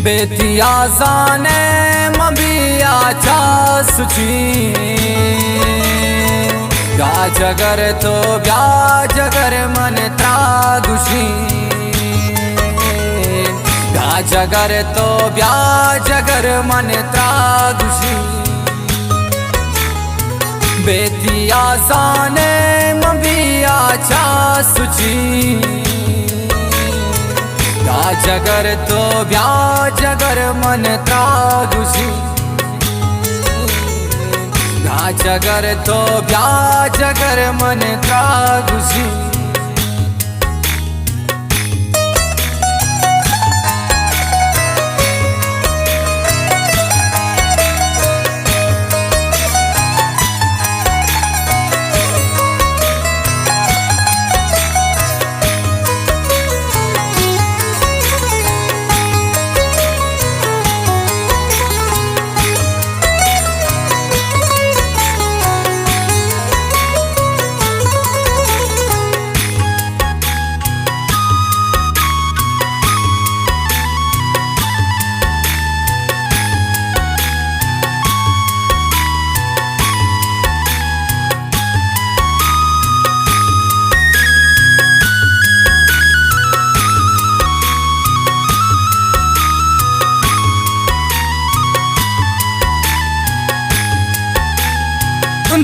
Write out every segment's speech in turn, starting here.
بے تئی آزانے من بیا چا سچی، بیا جگر تو بیا جگر من ترا گشی، بیا جگر تو بیا جگر من ترا گشی۔ بے تئی آزانے من بیا چا سچی، بیا جگر تو بیا جگر من ترا گشی، بیا جگر تو بیا جگر من ترا گشی۔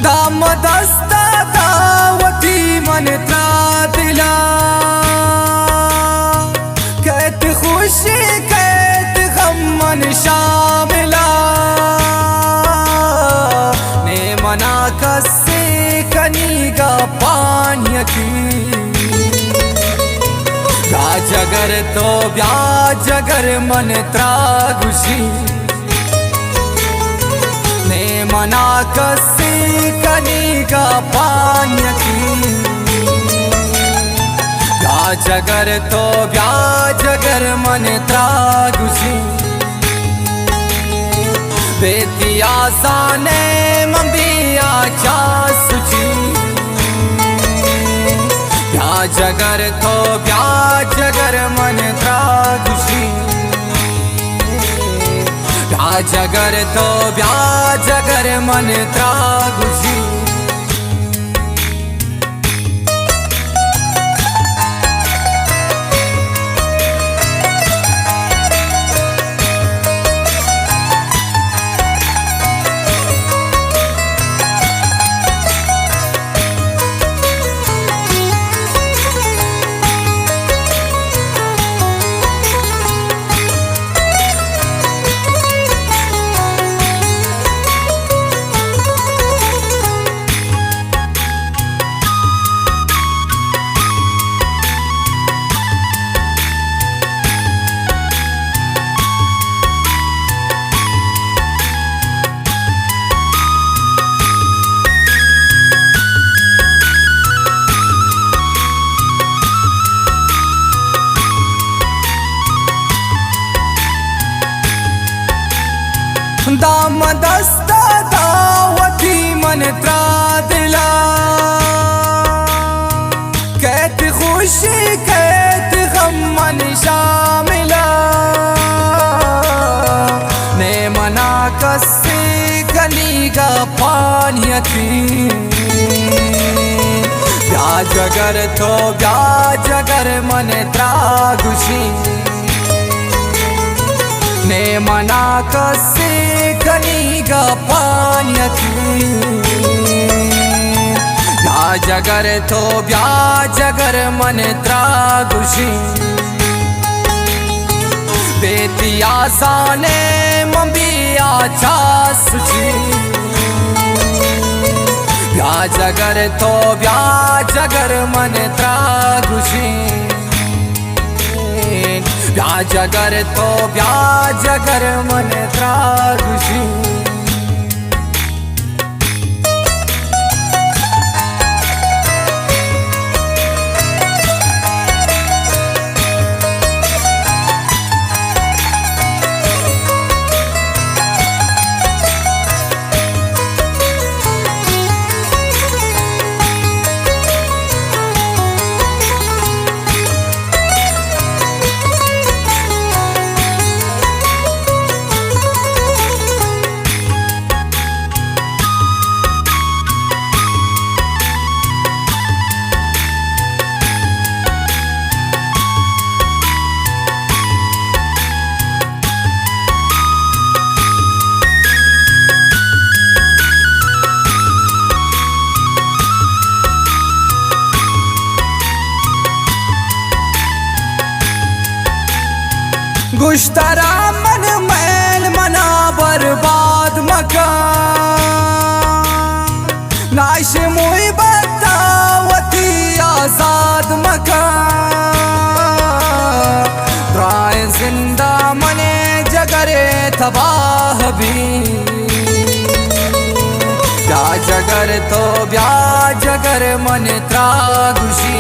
دام دستا دا وتی من ترا دلا، کیت خوشی کیت غم من شاملا، نے منا کسی کنی گا پانیتی۔ بیا جگر تو بیا جگر من ترا گشی، نے منا کسی کنی گا پانیتی۔ بیا جگر تو بیا جگر من ترا گشی، بے تئی آزانے من بیا چا سچی۔ بیا جگر تو بیا جگر من ترا گشی، بیا جگر تو بیا جگر من ترا گشی۔ دام دستا دا وتی من ترا دلا، کیت خوشی کیت غم من شاملا، نے منا کسی کنی گا پانیتی۔ بیا جگر تو بیا جگر من ترا گشی، نے منا کسی کنی گا پانیتی۔ بیا جگر تو بیا جگر من ترا گشی، بے تئی آزانے من بیا چا سچی۔ بیا جگر تو بیا جگر من ترا گشی، بیا جگر تو بیا جگر من ترا گشی۔ گوشترا من میل منا برباد مکن، ناشموئی بتا وتی آزاد مکن۔ درائیں زندہ منے جگر تباہ بی، بیا جگر تو بیا جگر من ترا گوشی۔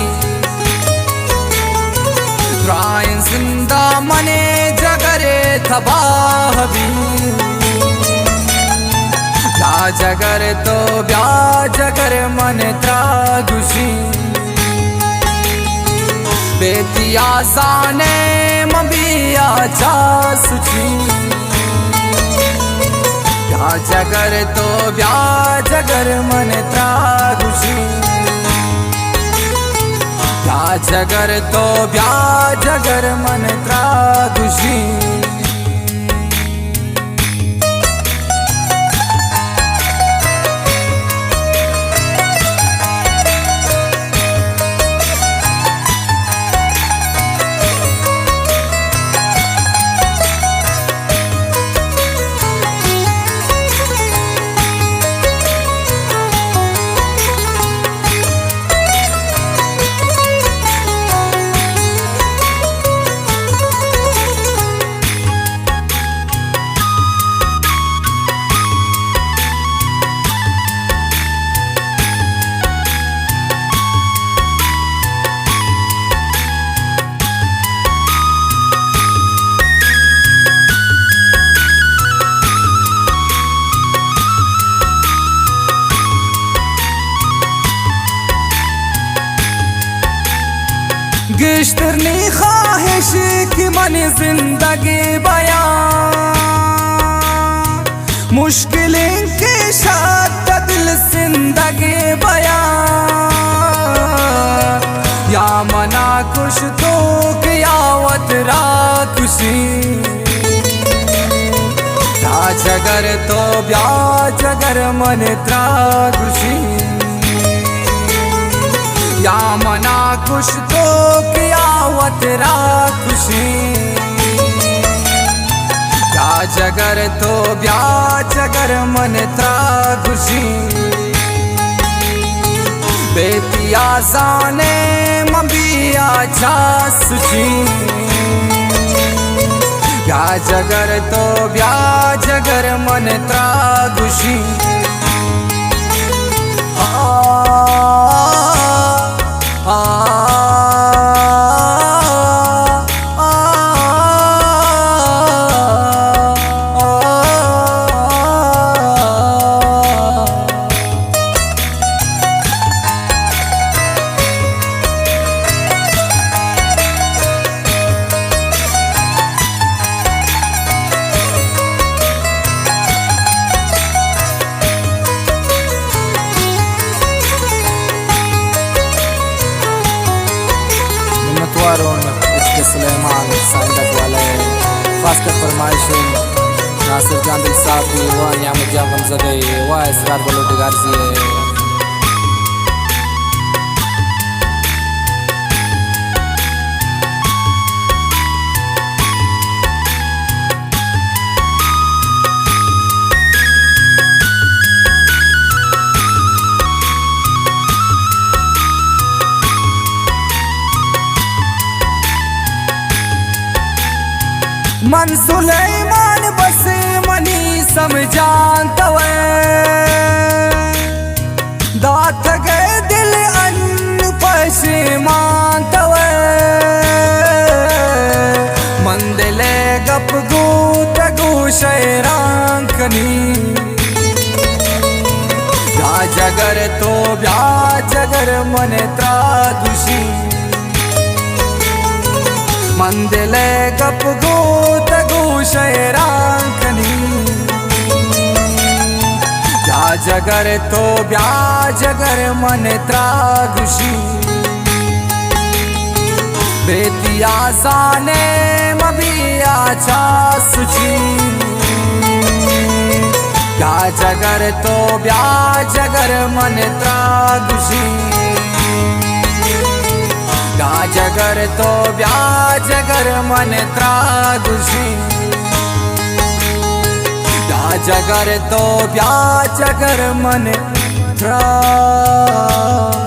درائیں زندہ منے جگر تباہ بی، بیا جگر تو بیا جگر من ترا گوشی۔ بے تیا زانے من بیا چا سچی، بیا جگر تو بیا جگر من ترا گوشی۔ بیا جگر تو بیا جگر من ترا گوشی۔ گیشتر نی خواہش کہ منی زندگی بیان، مشکلیں کہ شاد دل زندگی بیان، یا منا کش تو کہ یا وت را کشی۔ بیا جگر تو بیا جگر من ترا گوشی، یا منا کش تو کہ یا وت را کشی۔ بیا جگر تو بیا جگر من ترا گوشی۔ بے تیا زانے من بیا چا سچی۔ بیا جگر تو بیا جگر من ترا گوشی۔ آ، آ، آ، آ۔ منتوار اوں عشق سلیمان سائیں ڈبوالہ ءِ، خاص کر فرمائش اِنت ناصر جان دل صاحب ءِ، واہ نعمت جان غمزدہ ءِ، واہ اسرار بلوچ ڈگارزی ءِ۔ من سلیمان بس منی سمجھان توئے، داتگ ءَ دل انو پشیمان توئے۔ من دل ءِ گپ گوتگ ءُ شئیران کنی، بیا جگر تو بیا جگر من ترا گوشی۔ من دل ءِ گپ گوتگ ءُ شئیران کنی، بیا جگر تو بیا جگر من ترا گوشی۔ بے تیا زانے من بیا چا سچی۔ بیا جگر تو بیا جگر من ترا گوشی۔ بیا جگر جگر تو بیا، جگر من ترا گوشی، یا جگر تو بیا، جگر من ترا